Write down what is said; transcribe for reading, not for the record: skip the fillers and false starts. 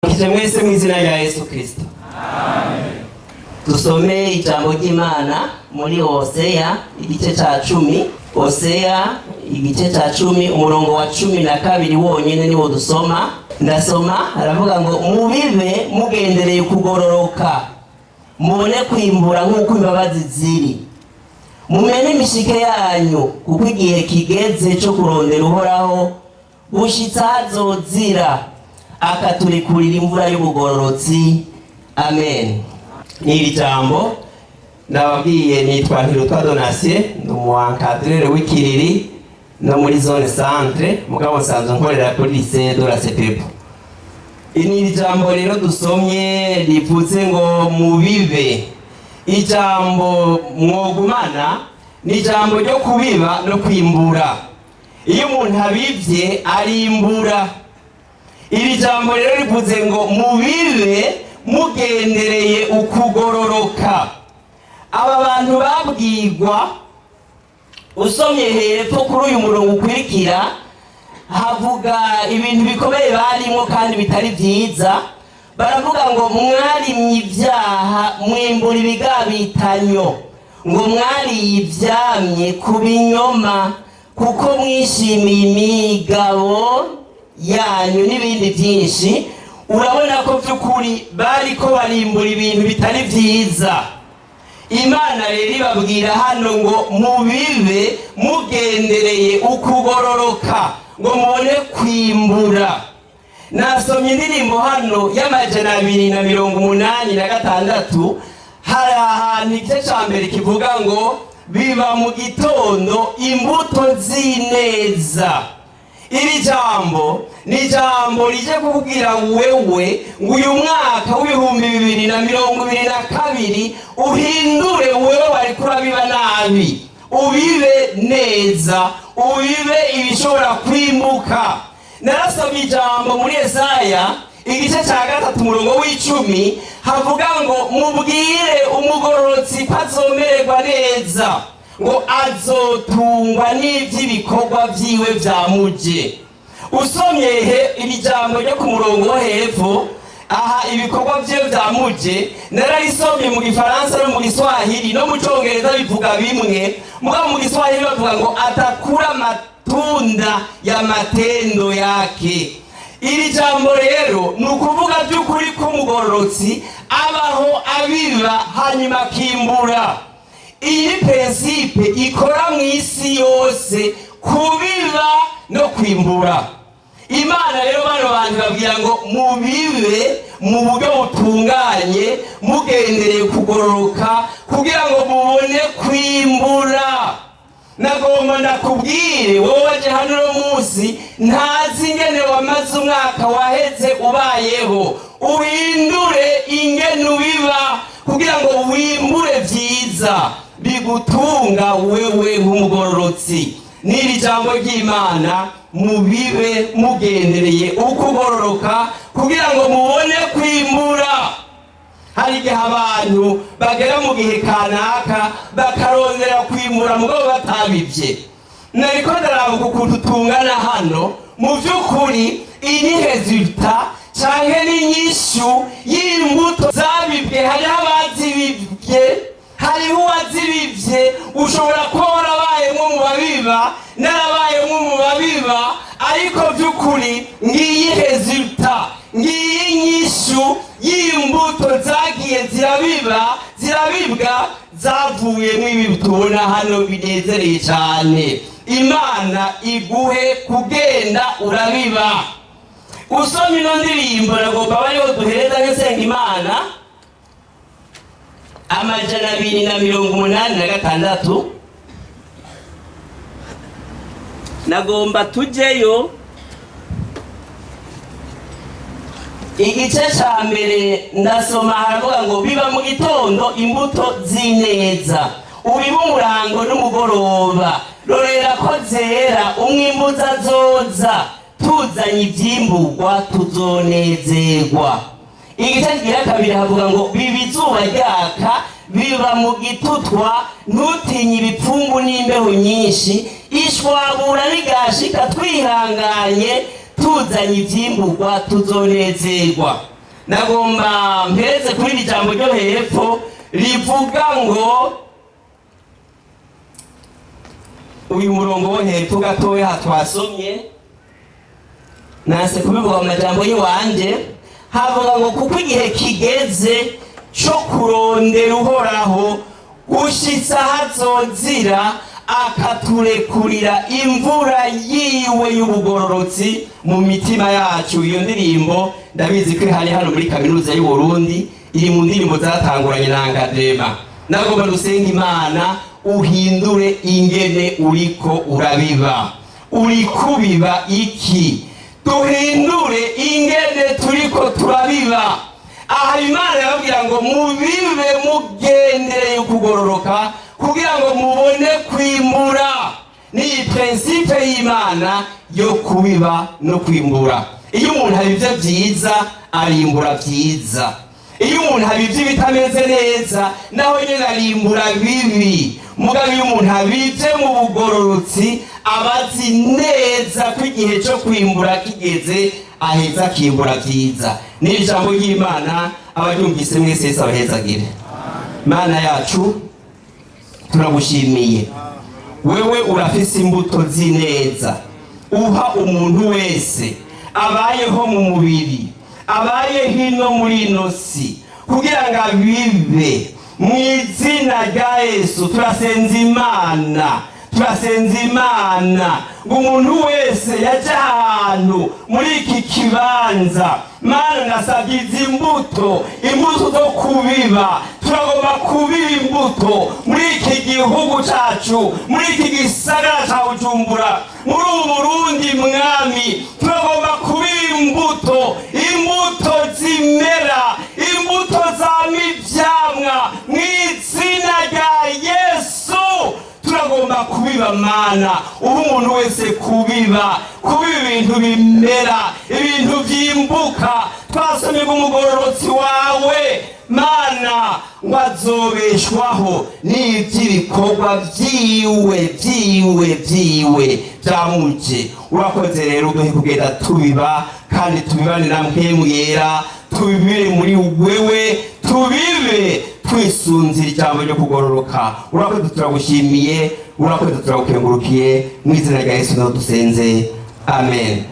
Ndabaramukije mwese mu izina rya Yesu Kristo. Dusome ijambo ry'Imana muri Hoseya igice ca 10. Hoseya igice ca 10, umurongo wa 12 wonyene niwo dusoma. Ndasoma, aravuga ngo: "Mubibe mugendereye kugororoka, mubone kwimbura nk'uko imbabazi ziri. Mumene imishike yanyu, kuko igihe kigeze co kurondera Uhoraho, gushitsa hazozira akaturikurira imvura y'ubugororotsi." Amen. N'iri jambo nababwiye, nitwa Ntirutwa Donatien, ndi umu encadreur w'Ikiriri no muri zone centre, mugabo nsanzwe nkorera kuri lycée de la CEPEPO. Ni ijambo rero dusomye rivuze ngo mubibe. Ijambo mwogumana ni ijambo ryo kubiba no kwimbura. Iyo umuntu abivye arimbura. Iri jambo rero rivuze ngo mubibe mugendereye ukugororoka. Aba bantu babwirwa, usomye hepfo kuri uyu murongo ukurikira, havuga ibintu bikomeye barimo kandi bitari byiza. Baravuga ngo mwarimye ibyaha, mwimbura ibigabitanyo, ngo mwariye ivyamye ku binyoma, kuko mwishimiye imigabo yanyu, n'ibindi byinshi. Urabona ko by'ukuri bariko barimbura ibintu bitari byiza. Imana rero ibabwira hano ngo mubibe mugendereye ukugororoka, ngo mubone kwimbura. Nasomye indirimbo hano y'286. Hari ahantu igice ca mbere kivuga ngo biba mu gitondo imbuto z'ineza. Iri jambo ni ijambo rije kukubwira wewe ngo uyu mwaka w'2022 uhindure. Wewe wariko urabiba nabi, ubibe neza, ubibe ibishobora kwimbuka. Narasomye ijambo muri Yesaya igice cya 3, umurongo w'10, havuga ngo mubwire umugororotsi ko azomererwa neza, ngo azotungwa n'ivy'ibikorwa vyiwe vyamuje. Usomye he iri jambo ryo ku murongo wo hepfo aha, ibikorwa vyiwe vyamuje, nararisomye mu Gifaransa no mu Giswahili no mu Congereza, bivuga bimwe. Mugabo mu Giswahili bavuga ngo atakula matunda ya matendo yake. Iri jambo rero ni ukuvuga by'ukuri ko umugororotsi abaho abiba, hanyuma akimbura. Iyi ni principe ikora mu isi yose, kubiba no kwimbura. Imana rero bano bantu babwira ngo mubibe mu buryo butunganye, mugendereye kugororoka, kugira ngo mubone kwimbura. Nagomba ndakubwire wowe waje hano uno munsi, ntazi ingene wamaze umwaka waheze ubayeho, uhindure ingene ubiba kugira ngo wimbure vyiza bigutunga wewe nk'umugororotsi. N'iri jambo ry'Imana: mubibe mugendereye ukugororoka kugira ngo mubone kwimbura. Hari igihe abantu bagera mu gihe kanaka bakarondera kwimbura mugabo batabivye. Nariko ndarabuka ukuntu tungana hano. Mu vy'ukuri iyi ni résultat canke n'inyishu y'imbuto zabibwe. Hariho abazibibye, hariho uwazibivye. Ushobora kuba warabayemwo mu babiba, narabayemwo mu babiba, ariko by'ukuri ngiyi résultat, ngiyi inyishu y'imbuto zagiye zirabiba, zirabibwa, zavuyemo ibi tubona hano binezereye cyane. Imana iguhe kugenda urabiba. Usoma ino ndirimbo, nagomba bariho duhereza nsenga Imana, 286. Nagomba tujeyo igice ca mbere. Ndasoma, haravuga ngo biba mu gitondo imbuto z'ineza, ubiba umurango n'umugoroba, rorera ko zera, umwimbuzi azoza, tuzanye ivyimburwa tuzonezerwa. Igice kigira kabiri havuga ngo biba izuba ryaka, biba mu gitutwa, ntutinye ibipfungu n'imbeho nyinshi, ishwabura rigashika twihanganye. Tuzanye ivyimburwa tuzonezerwa. Nagomba mpereze kuri iri jambo ryo hepfo rivuga ngo, uyu murongo wo hepfo gatoya twasomye, nanse kubivuga mu majambo y'iwanje. Havuga ngo: "Kuko igihe kigeze co kurondera Uhoraho, gushitsa hazozira akaturekurira imvura yiwe y'ubugororotsi mu mitima yacu." Iyo ndirimbo ndabizi ko ihari hano muri Kaminuza y'u Burundi, iri mu ndirimbo zatanguranye na Ngadema. Nagomba dusenga Imana uhindure ingene uriko urabiba. Uri kubiba iki? Duhindure ingene turiko turabiba. Aha Imana yababwira ngo mubibe mugendereye ukugororoka kugira ngo mubone kwimbura. Ni principe y'Imana yo kubiba no kwimbura. Iyo umuntu abivye vyiza, arimbura vyiza. Iyo umuntu abivye ibitameze neza, naho nyene arimbura bibi. Mugabo iyo umuntu abivye mu bugororotsi, aba azi neza ko igihe co kwimbura kigeze, aheza akimbura vyiza. Ni ijambo ry'Imana. Abaryumvise mwese, Yesu abahezagire. Mana yacu, turagushimiye. Wewe urafise imbuto z'ineza uha umuntu wese abayeho mu mubiri, abaye hino muri ino si, kugira ngo abibe. Mu izina rya Yesu turasenza Imana, turasenza Imana ngo umuntu wese yaje ahantu muri iki kibanza, Mana, ndasabye izi mbuto, imbuto zo kubiba. Turagomba kubiba imbuto muri iki gihugu cacu, muri iki gisagara ca Bujumbura, muri ubu Burundi. Mwami, turagomba kubiba imbuto, imbuto zimera, imbuto zama ivyamwa. Mu izina rya Yesu turagomba kubiba. Mana, uha umuntu wese kubiba, kubiba ibintu bimera, ibintu vyimbuka. Twasomye ngo umugororotsi wawe, Mana, ngo azobeshwaho n'ivy'ibikorwa vyiwe vyiwe vyiwe vyamuje. Urakoze rero, uduhe kugenda tubiba, kandi tubibane na Mpwemu Yera, tubibire muri wewe, tubibe twisunzira ijambo ryo kugororoka. Urakoze, turagushimiye. Urakoze, turagukengurukiye. Mu izina rya Yesu niho dusenze, amen.